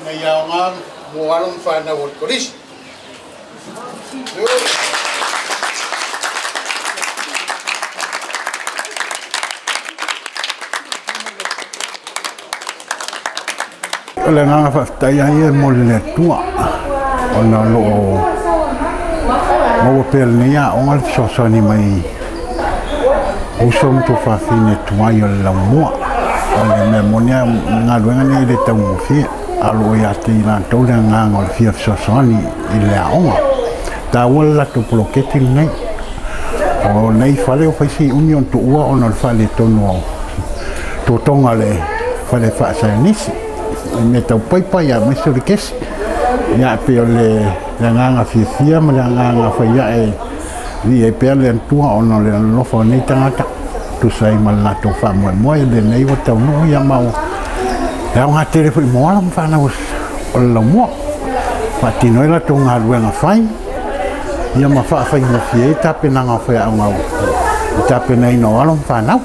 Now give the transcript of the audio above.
Ina ia aoga mo alo ma fanau o le Kolisi. O le agaga faafetai lava ia e momoli i le Atua ona o lo o maua pea e lenei aoga le fesoasoani mai uso ma tuafafine tuai o le laumua. O le mea moni lava, o galuega nei e le taugofie, a o lo o ia te i latou le agaga o le fia fesoasoani i le aoga. E taua le latou poloketi lenei. O nei fale ua fai si umi ona tuua ona o le faaletonu o totoga o le fale faasaienisi i mea tau paipa aemaise o le kesi. Ia, e pei o le agaga fiafia ma le agaga faiae viia ai pea le Atua ona o le alofa o nei tagata tusa ai ma le latou faamoemoe lenei ua taunuu ia ma ua e aoga tele foi mo alo ma fanau o le laumua faatino ai latou galuega fai ia ma faafaigofie ai tapenaga o faiaoga i tapenaina o alo ma fanau.